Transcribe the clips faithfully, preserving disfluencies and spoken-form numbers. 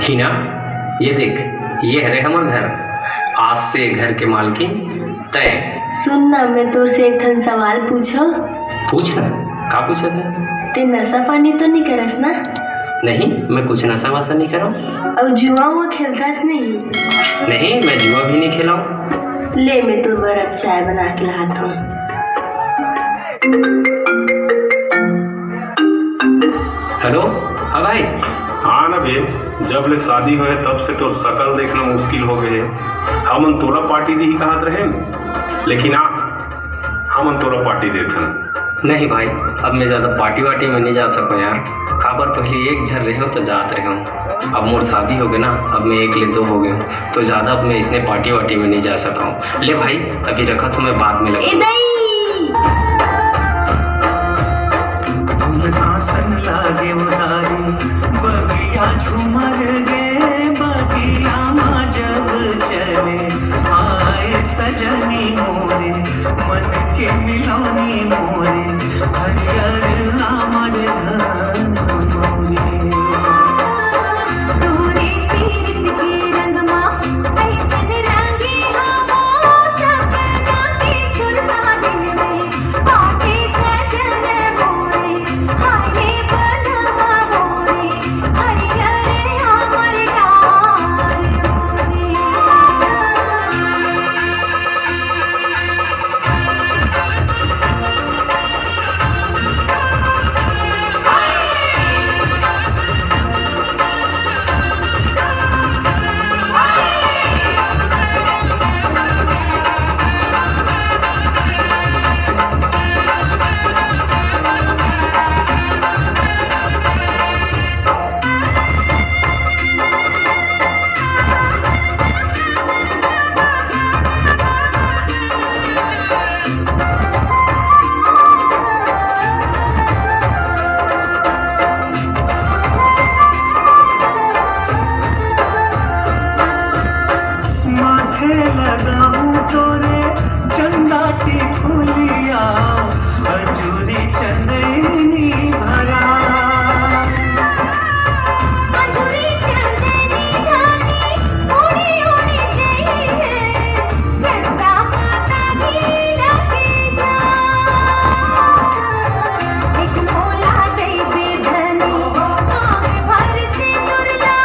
हीना, ये देख, ये हरे हमर घर। आज से घर के मालकिन तैं। सुन ना, मैं तोर से एक ठन सवाल पूछो। पूछ ना, का पूछत हे? ते नशा पानी तो नहीं करस ना? नहीं, मैं कुछ नशा वशा नहीं करव। अउ जुआ उआ खेलथस नहीं? नहीं, मैं जुआ भी नहीं खेलव। ले, मैं तोर बर अब चाय बना के लात हूँ। हेलो, हाँ भाई। हाँ ना बे, जब ले शादी होए तब से तोर शकल देखना मुश्किल हो गए। हमन तोला पार्टी दी कहत रहे, लेकिन आ, हमन तोला पार्टी देथन। नहीं भाई, अब मैं ज्यादा पार्टी वार्टी में नहीं जा सकूँ यार। काबर पहले एक झन रहे तो जात रहे हूँ, अब मोर शादी हो गए ना, अब मैं एक ले दो हो गए हूँ, तो ज्यादा अब मैं इसने पार्टी वार्टी में नहीं जा सकूँ। ले भाई, अभी रखत हूँ मैं, बाद में लगा। ए दई! फूल का संग लागे उदारी, बगिया झूमर गे, बगिया मा जब चले, आए सजनी मोरे, मन के मिलौनी मोरे, हरियर आमर धान मोरे। तोरे पीरत के रंग मा अइसन रंगे हवा, सपना के सुरता दिन में आके सजन मोरे, हाय रे बनवा मोरे, हरियर हमर डार मोरे। माथे लगाऊं तोरे चंदा टिकुलिया, अंजुरी चंदनी भरा। अंजुरी चंदनी धानी उड़ी उड़ी जइहे, चंदा माता की लगे जा। एक मोला देबे धनी, मांग भर से दुर्ला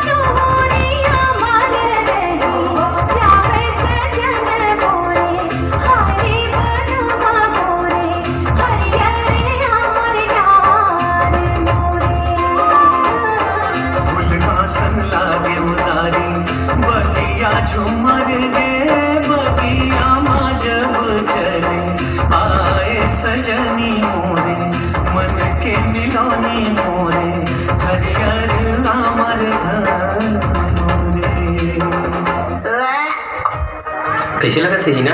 चूड़िया मांग रही, जावे सजन मोरे, हाय बनवा मोरे, हरियर हमर डार मोरे। फूल का संग लागे उदारी, बगिया झूमर गे, बगिया मा जब चले, आए सजनी मोरे, मन के मिलौनी मोरे, हरियर आमर घर मोरे। कैसे लगत हे हीना?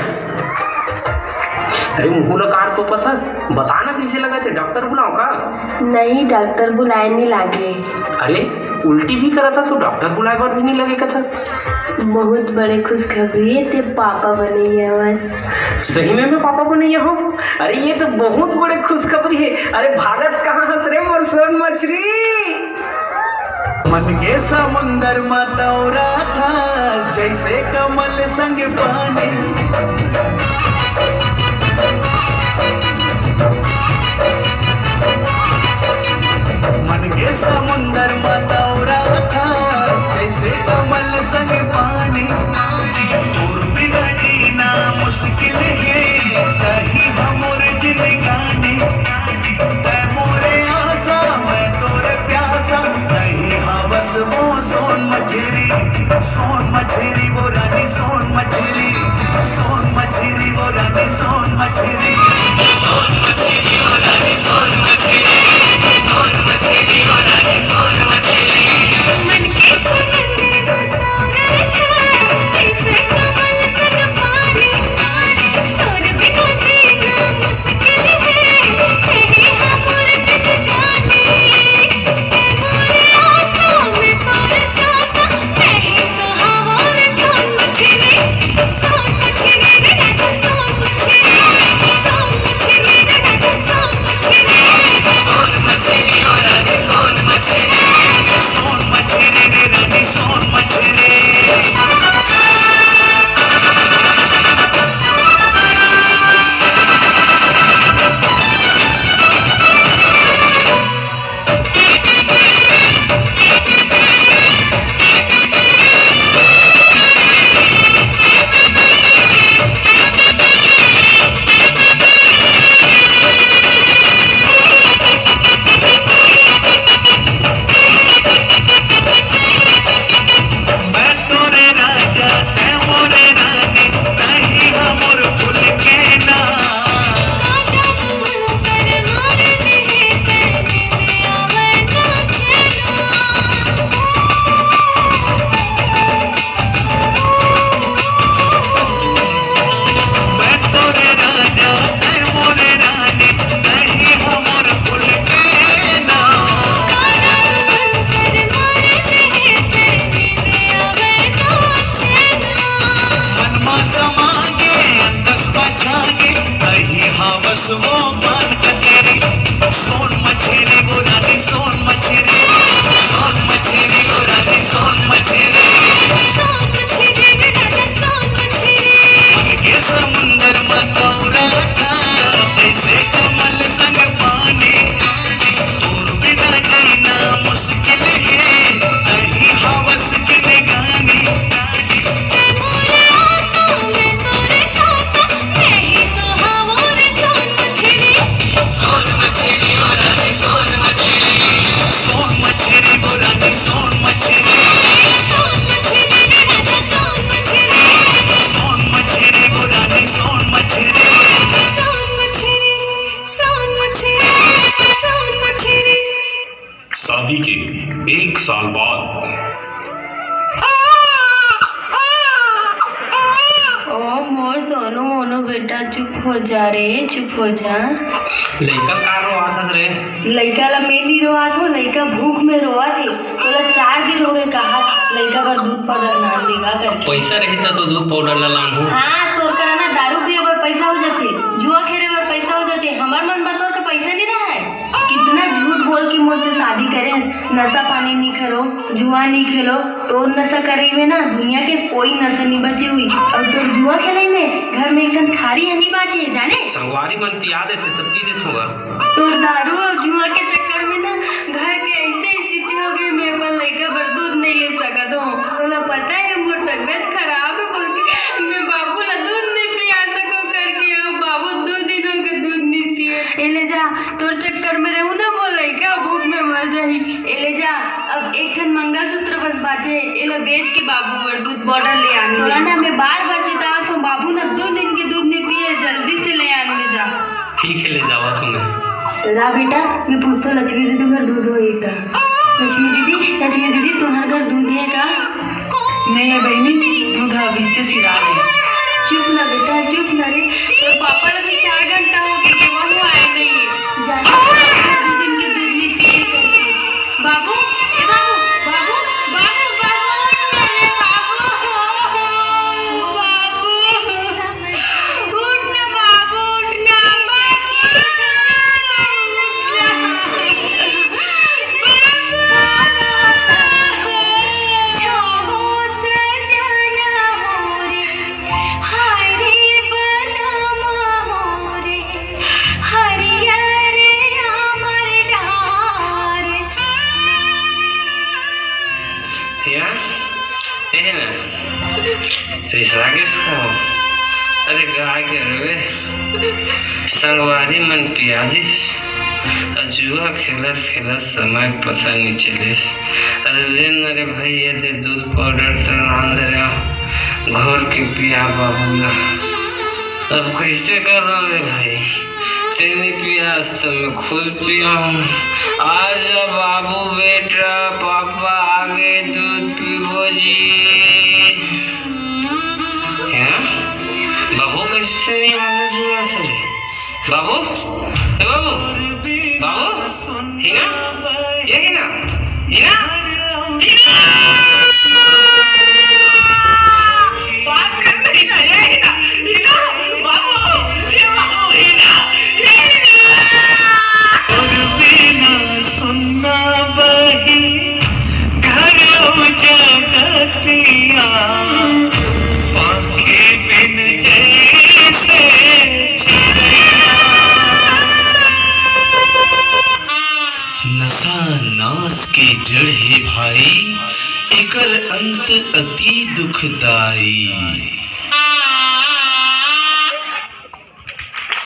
अरे मुंह ला कार तो पथस, बता ना कैसे लगत हे, डॉक्टर बुलाओ का? नहीं, डॉक्टर बुलाए नहीं लागे। अरे उल्टी भी करत हस, तो डॉक्टर बुलाए बर भी नहीं लगे कथस। बहुत बड़े खुशखबरी हे, ते पापा बनइया हवस। सही में मैं पापा बनइया हंव? अरे ये तो बहुत बड़े खुशखबरी हे। अरे भागत कहाँ हस रे मोर सोन मछरी? मन के समुंदर म तौरा था, जैसे कमल संग पानी। मन के समुंदर म तौरा था, जैसे कमल संग पानी। तोर बिना जीना मुश्किल हे, कहीं हमर जिंदगानी। तै मोरे आसा, मैं तोरे प्यासा, नहीं हवस वो सोन मछरी, सोन मछरी वो रानी, सोन मछरी, सोन मछरी वो रानी, सोन मछरी, सोन मछरी वो रानी, सोन मछरी, सोन मछरी वो रानी, सोन मछरी। मन के समंदर में तौरा था, जैसे कमल संग पानी। तोर बिना जीना मुश्किल हे, तेरी हमर जिंदगानी। ए मोरे आसा, मैं तोरे सासा, नहीं तो हमारे सोन मछरी, सोन बस वो पान का तेरी सोन मछली, वो रानी सोन मछली, सोन मछली, वो रानी सोन मछली। सोन मछली रे राजा, सोन मछली। मन के समुंदर में तौरा था, जैसे कमल संग पानी। तोर बिना जीना मुश्किल है, नहीं हवस की निगानी। शादी के एक साल बाद। ओ मोर सोनू मोनू बेटा, चुप हो जा रे, चुप हो जा। लइका का रोआत हस रे? लइका ला मैं नहीं रोआत हो, लइका भूख में रोआत हे। तोला चार दिन हो गए कहा लइका बर दूध पाउडर लान देगा करके। पैसा रही त तो दूध पाउडर ला लान हूँ। हाँ, तोर करा ना दारू पिए बर पैसा हो जाते, जुआ खेले बर पैसा हो जाते, हमर मन बर तोर के पैसा नहीं रहा है। कितना झूठ बोल के मोर से शादी करे हस, नशा पानी नहीं करो, जुआ नहीं खेलो। तोर नशा करे में ना दुनिया के कोई नशा नहीं बचे हुई। और तोर जुआ खेले में घर में एकदम थारी हनी बाचे, जाने? संगवारी मन पिया देते तो पी लेत होगा। तोर दारू और जुआ के चक्कर में ना घर के ऐसे स्थिति हो गई, मैं अपन लइका बर दूध नहीं ले सकत हूँ। तोला पता है मोर तबीयत खराब है बोल के मैं बाबू ला दूध नहीं पिया सकूँ करके, और बाबू दो दिन हो गए दूध नहीं पिए। ए ले जा, तोर चक्कर में रहूँ ना मोर लइका भूख में मर जाही। ए ले जा, अब एक ठन मंगलसूत्र बस बाचे, एला बेच के बाबू बर दूध पाउडर ले आन। तोला ना मैं बार बार चेतावत हूँ, बाबू ना दो दिन के दूध नहीं पिए, जल्दी से ले आन ले जा। ठीक है, ले जावा तुम्हें। ला बेटा, मैं पूछतो लक्ष्मी दीदी घर दूध होही का? लक्ष्मी दीदी, लक्ष्मी दीदी, तुम्हार घर दूध है का? नहीं है बहनी, दूध अभी से सिरा है। चुप ना बेटा, चुप ना रे। तोर पापा ला भी चार घंटा हो गए, वो आए नहीं। जाने दो दिन के दूध नहीं पिए करके। बाबू, ए बाबू, बाबू, बाबू, बाबू, अरे बाबू, बाबू, उठ ना बाबू, उठ ना बाबू, उठ ना। या, एहे ना, रिसा गेस का हो? अरे, गाय के रवे, संगवारी मन पिया दिस, अउ जुआ खेलत खेलत समय पता नहीं चलिस। अरे, ले न रे भाई, ये दे दूध पाउडर तो लान दे रहे हो, घोर के पिया बाबू ला। अब कैसे करो रे भाई? तेरी पियास तो मैं खुद पिया हूँ। आजा बाबू बेटा, पापा आ गए, दूध पीबो जी। हैं? बाबू कैसे नहीं आना जुआ से? बाबू, ए बाबू, बाबू, हिना, ये हिना, हिना, हिना। बात कर नहीं ना, ये हिना, हिना, बाबू, ये बाबू, हिना, ये हिना। तोर बिना सुन्ना बही घर अउ जगतिया, पाखे बिन जैसे चिड़ैया। नशा नाश के जड़ हे भाई, एकर अंत अति दुखदाई।